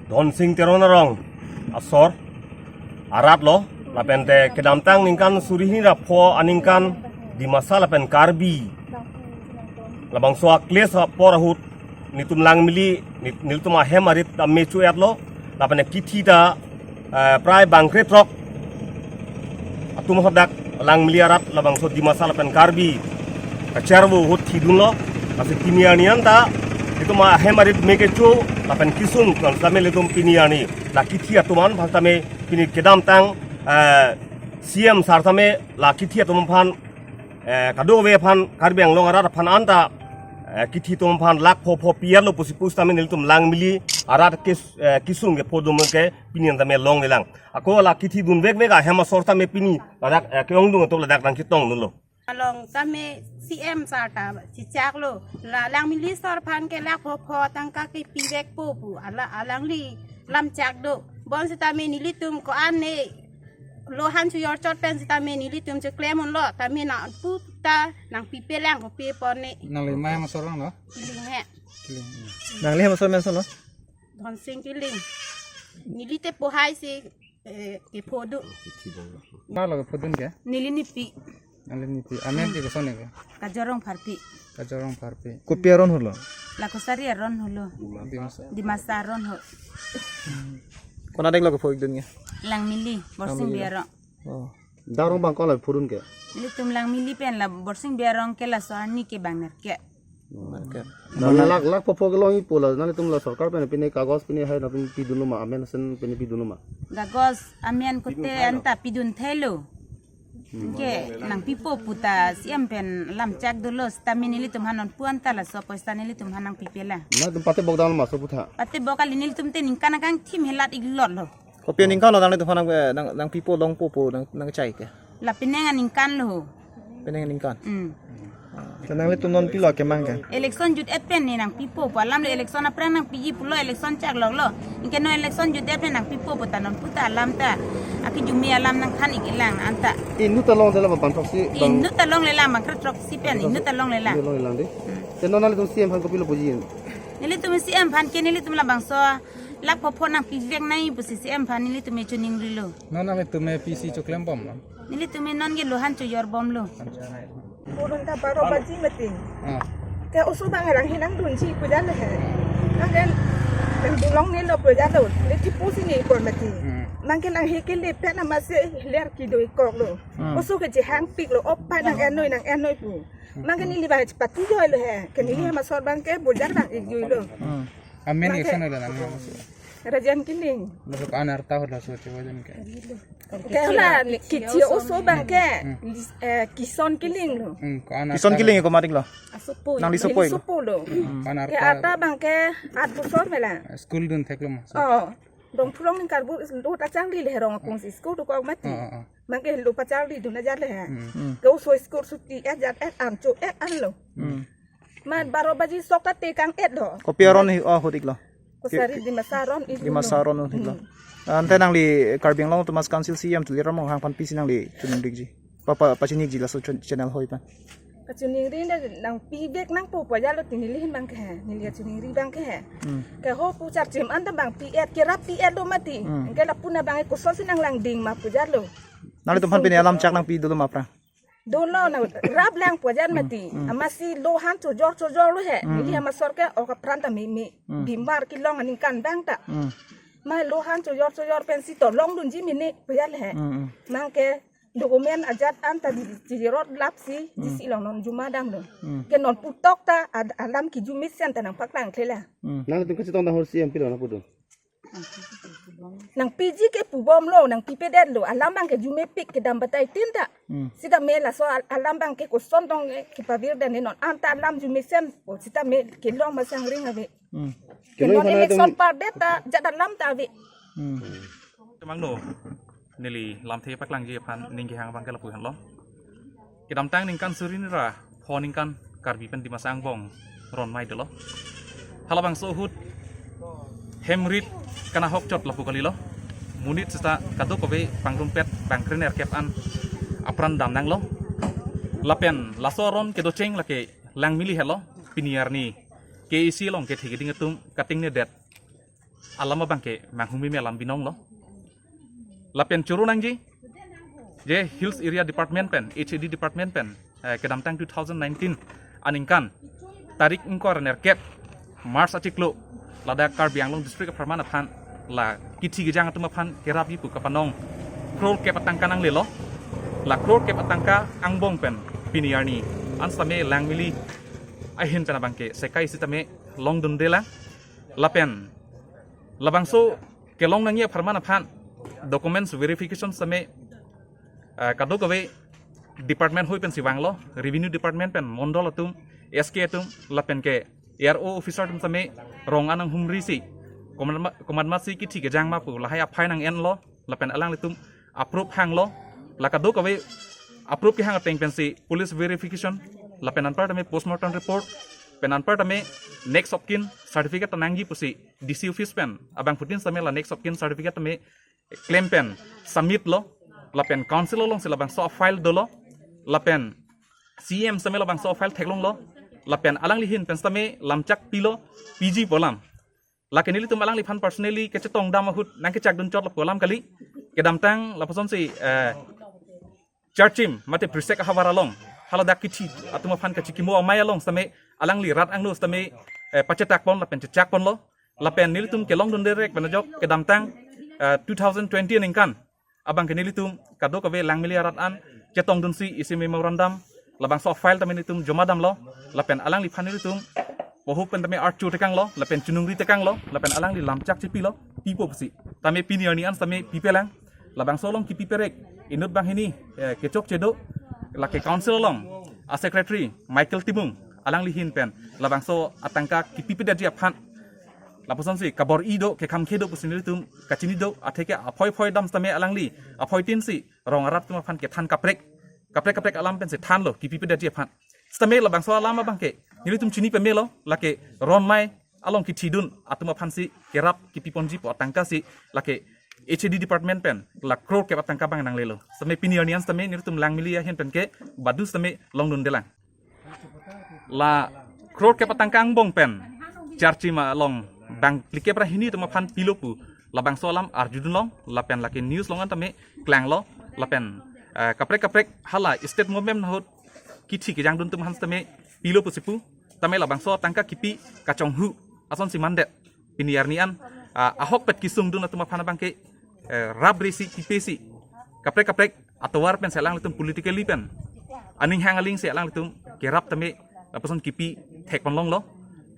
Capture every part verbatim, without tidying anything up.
Dhonsing Teron arong asor arat lo, lapente kedamtang ningkan suri hini ra pho aningkan Dimasa lapen Karbi labangso akles apor ahut nelitum Langmili, nel-, nelitum ahem arit ta me chu-et lo, lapente kithi ta, eh, prai bangkre throk atum hadak Langmili arat labangso Dimasa lapen Karbi kacharvo ahut thidun lo. Lasi pini arni anta nelitum ahem arit me kecho lapen kesung konsame nelitum pini arni la kithi atum aphan tame pini kedamtang, eh, C M sir tame la kithi atum aphan, eh, kadokave aphan, Karbi Anglong arat aphan anta, eh, kithi atum aphan lakh pho pho pi-et lo pusi pusitame nelitum Langmili arat kes-, eh, kesung kephodun ke pini anta me longlelang. Ako la kithi dunvekvek ahem asor tame pini ladak, eh, ke-ongdung atum ladak nangchetongdun lo. Along tame C M sir ta chechak lo. La Langmili asor aphan ke lakh pho pho tangka kepivekpo pu. Ala alangli lamchak do. Bonsitame nelitum ko-an ne lohan chojor chot pen sitame nelitum cheklem un lo. Tame nangpu ta nangpipelang kopi apor ne. Nangli mai masor lang lo? Kiling he. Kiling. Nangli masor men so lo? Dhonsing Kiling. Neli te pohai si, eh, kephodun. Malo kephodun ke? Neli nipi. Nangli nipi. Amen ti koson ke? Kajorong Pharpi. Kajorong Pharpi. Kopi aron ahut lo? La Kosari aron ahut lo. Dimasa. Dimasa aron ahut. Konat dek lo kepho-ikdun ke? Langmili, Borsing Langmili. Biarong. Oh. Dak arong bang ko la phodun ke? Nelitum Langmili pen la Borsing Biarong ke laso arni ke bang nerkep. Nerkep. Nang lakh, lakh pho pho kelongji pu la, nanglitum la sorkar pen pine kagos pine hai na pine pidun lo ma, amen sen pine pidun lo ma? Kagos amen kote anta pidun thelo. Ke nangpipo pu ta C M pen lamchak dolo, sitame nelitum aphan nonpu anta laso poisa nelitum aphan nangpipelang. Nangtum patebok dam lo ma so putha? Patebok kali, nelitum te ningkan akangthim helat-ik lot lo. Kopi aningkan lo nanglitum aphan nang, nang, nangpipo longpo pu nang, nangchai ke? La penang aningkan lo. Penang aningkan? Hmm. Ta nanglitum non pilo kemang ke? Election jut-et pen ne nangpipo pu alam lo, election aphrang nangpiji pulo, election chak lok lo. Anke non election jut-et pen nangpipo pu ta nonpu ta alam ta. Akejumi alam nangthan-ik-elang anta. Inut ta longle la bang throksi bang. Inut ta longlelang bangkre throksi pen, inut ta longlelang. Inut longlelang de. Hmm. Te non nanglitum C M aphan kopilo puji? Nelitum C M aphan ke nelitum labangso lakh pho pho nangpivek nangji pusi C M aphan nelitum me choningri lo. Non nanglitum me P C choklem bom lo? Nelitum me non ke lohan chojor bom lo. Purun ta baro baji mati. Ah. Ke oso bang rang hinang dunji pu jalo he. Nang ke nangdun longle lo pu jalo. Neli pusi ne pu mati. Hmm. Nang ke nanghe kele pen amatsi ler kedo-ik-ok lo. Hmm. Oso ke chehangpik lo, opai nang-en noi, nang-en noi pu. Hmm. Nang ke neli bang chepatu joi lo he. Ke neli, hmm, amasor bang ke bojar bang-ik joi lo. Hmm. Amen nang ke, ison lo nang? Rajan Kiling. Laso ko-an arta ahut laso chewajan ke? Ke la ni kithi oso bang ke, hmm, lis-, eh, Kison Kiling lo. Hmm, ko-an Kison arta Kiling ahut ko matik lo? Asopoi. Nangli sopoi lo? Sopoi lo. Hmm. Ko-an ke arta? Arta bang ke aat bosor mela. School dun thek lo ma? Oh. Dong phulong ning karbu lo ta changli le rong akung si school dokok mati. Oh, oh, oh. Bang ke lo pacharli dun ajat le he. Hmm. Hmm. Ke oso school suti ajat-et an cho-et an lo. Hmm. Man baro baji sok ta tekang-et lo. Kopi aron hi-, oh, ahut-ik lo? Kosari Dimasa aron ahut-ik lo. Dimasa aron ahut-ik lo. Hmm. Ante nangli Karbi Anglong Autonomous Council C M Tuliram Ronghang aphan pisi nangli choningri-ikji? Pa, pa, pachini-ikji laso chon-, channel hoi aphan? Pachoningri ne nangpivek nangpo pu jalo ti neli ahin bang ke he, neli kachoningri bang ke he. Hmm. Ke ho pu charchim anta bang pi-et, kerap pi-et lo mati. Hmm. Anke lapu na bang kosonsi nanglangding ma pu jalo. Nanglitum aphan pine alam chak nangpi dolo ma aphrang? Dolo, nang raplang pu jat mati. Hmm. Amatsi lohan chojor chojor lo he. Hmm. Neli amasor ke ok apran ta meme. Hmm. Bimar kelong aningkan bang ta. Hmm. Ma lohan chojor chojor pensi to longdunji mene pu jat le he. Hmm, hmm. Bang ke document ajat anta di, di road lapsi, hmm, disi along non juma damlo. Hmm. Ke non putok ta ad-, alam kejumesen ta nangpaklangkle la. Hmm. Nangtum kachetong tang ahut C M pilo nangpudun? Nangpiji ke pubom lo, nangpipedet lo, alam bang kejumepik kedam batai tin ta. Hmm. Sitame laso al-, alam bang ke koson tong ke kepavirdet ne non anta alam jumesen, o sitame kelong masang ring ave. Hmm. Ke non election pardet ta, jat alam ta ave. Hmm. Temang no. Neli lamthe paklangji aphan ning kehang abang ke lapu henlo. Kedamtang ningkan suri hini ra pho aningkan Karbi pen Dimasa angbong ron mai dolo. Halabangso ahut hem rit kanahok chot lapu kalilo. Monit seta kadokave pangrumpet bangkre nerkep an apran damnanglo. Lapen laso aron kedocheng lake Langmili helo, pini arni K A A C along kethe keding atum katingnedet. alam abangke manghumeme alam binong lo. Lapen choro nangji, je Hills Area Department pen, H A D Department pen, eh, kedamtang two thousand nineteen aningkan, tarik ingkoi ra nerkep March achiklo, ladak Karbi Anglong District apharman aphan la kithi kejang atum aphan kerapji pu kapanong crore kep atangka nanglelo. La crore kep atangka angbong pen pini arni an sitame Langmili ahin pen abangke sekai sitame longdunde lang. Lapen labangso kelong nangji apharman aphan documents verification sitame, eh, kadokave department hoi pensi vanglo, Revenue Department pen mondol atum, S K atum, lapen ke A R O officer atum sitame rong an nanghumrisi, komat ma, komat masi kithi kejang ma pu lahai aphai nang-enlo, lapen alanglitum approve hanglo. La kadokave approve kehang ateng pensi police verification, lapen anparta me postmortem report, pen anparta me next of kin certificate ta nangji pusi D C office pen abangphutin sitame la next of kin certificate me claim pen submit lo, lapen council alongsi labangso file dolo, lapen C M sitame labangso file theklonglo, lapen alangli ahin pen sitame lamchak pilo, P G pu alam. Lake nelitum alangliphan personally kachetongdam ahut nangkechakdun chotlo pu alam kali. Kedamtang lapusonsi, eh, Charchim mate Prisek ahavar along, haladak kithi atum aphan kachikimo amei along sitame alangli rat angno sitame, eh, pachetakpon lapen chechakponlo. Lapen nelitum kelongdun derek pen ajok kedamtang, eh, two thousand twenty aningkan abangke nelitum kadokave Langmili arat an chetongdunsi isi memorandum, labangso file tame nelitum joma damlo, lapen alangliphan nelitum poho pen tame archo tekanglo, lapen chunungri tekanglo, lapen alangli lamchak chepilo, pipo pusi. Tame pini arni an sitame pipelang. Labangso along kipi perek, inut banghini, eh, kechokche do, lake council along a secretary Michael Timung, alangli ahin pen labangso atangka kipipedetji aphan, lapusonsi kabor-i do, kekhamkhe do pusi nelitum kachini do, atheke aphoi phoi dam sitame alangli aphoi tinsi rong arat atum aphan kethan kaprek, kaprek kaprek alam pensi thanlo kipipedetji aphan. Sitame labangso alam abangke nelitum chini pemelo, lake ron mei along kithidun atum aphansi kerap kipiponji pu atangkasi lake H A D department pen la crore kep atangka abang nanglelo. Sitame pini arni an sitame nelitum Langmili ahin penke badu sitame longdunde lang. La crore kep atangka angbong pen Charchim along bang phlikep ra hini atum aphan pilo pu labangso alam arjudunlong, lapen lake news along an tame klanglo, lapen, eh, kaprek kaprek hala state government ahut kithi kejangdun atum aphan sitame pilo pusi pu, tame labangso atangka kipi kachonghu asonsi mandet. Pini arni an, ah, ahokpet kesungdun atum aphan abangke, eh, rapresi kipesi, kaprek kaprek atovar pensi alanglitum politically pen aning hang alingsi alanglitum kerap tame lapuson kipi thekponlonglo.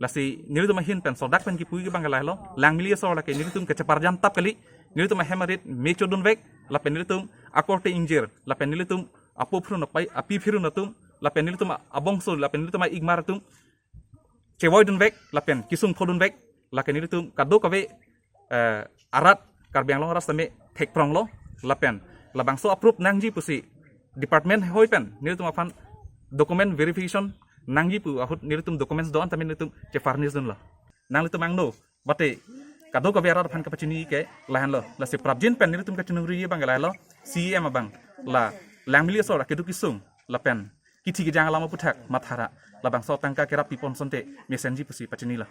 Lasi nelitum ahin pen sodak pen kipu ke abangke lahelo, Langmili asor lake nelitum kacheparjam tap kali. Nelitum ahem arit me chodunvek, lapen nelitum akorte ingjir, lapen nelitum apo phirun apai, api phirun atum, lapen nelitum abongso, lapen nelitum a-igmar atum chevoidunvek, lapen kesung phodunvek, lake nelitum kadokave, eh, arat Karbi Anglong arat sitame thekpronglo, lapen labangso approve nangji pusi department hoi pen nelitum aphan document verification nangji pu ahut nelitum documents do-an tame nelitum che-furnish dunlo. Nanglitum angno mate kadokave arat aphan kapachini ke lahenlo. Lasi prapjin pen nelitum kachiningri abangke lahelo, C E M abang la Langmili asor akeduk kesung lapen kithi kejang alam aputhak mathara labangso atangka kerap pipon asonte mesenji pusi pachinilo.